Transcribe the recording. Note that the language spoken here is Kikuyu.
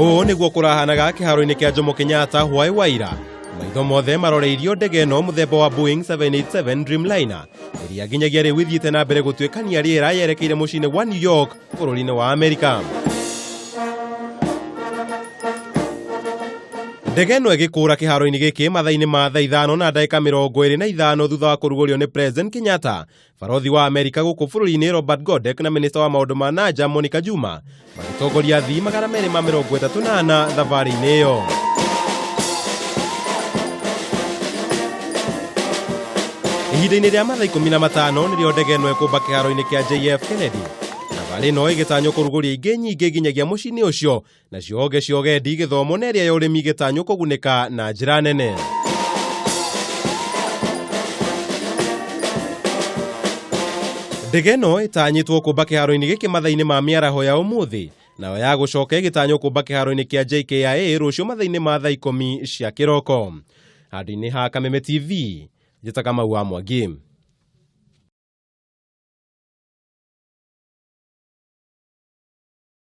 Ũũ nĩguo kũrahanaga kĩharo-inĩ kĩa Jomo Kenyatta hwaĩ wa ira. Maitho mothe maroreirio ndege ĩno mũthemba wa Boeing 787 Dreamliner ĩrĩa nginyagia rĩu ĩthiĩte na mbere gũtuĩkania rĩera yerekeire mũciĩ-inĩ wa New York bũrũri-inĩ wa Amerika. Ndege ĩno ĩgĩkũra kĩharo-inĩ gĩkĩ mathaa-inĩ ma thaa 5 na ndagĩka 25 thutha wa kũrugũrio nĩ President Kenyatta. Barothi wa Amerika gũkũ bũrũri-inĩ Robert Godek na minista wa maũndũ ma nanja Monica Juma magĩtongoria athii 234 thabarĩ-inĩ ĩyo. Ihinda-inĩ rĩa mathaa 15 nĩrĩo ndege ĩno ĩkũmba kĩharo-inĩ kĩa JF Kennedy. Thabarĩ ĩno ĩgĩtanywo kũrugũria ingĩ nyingĩ nginyagia mũciĩ-inĩ ũcio. Nacio honge cia ũgendi, gĩthomo na ĩrĩa ya ũrĩmi igĩtanywo kũgunĩka na njĩra nene. Ndege ĩno ĩtanyĩtwo kũmba kĩharo-inĩ gĩkĩ mathaa-inĩ ma mĩaraho ya ũmũthĩ, nayo ya gũcoka ĩgĩtanywo kũmba kĩharo-inĩ kĩa JKIA rũciũ mathaa-inĩ ma thaa 10 cia kĩroko. Handũ-inĩ ha Kameme TV, njĩta Kamau wa Mwangi.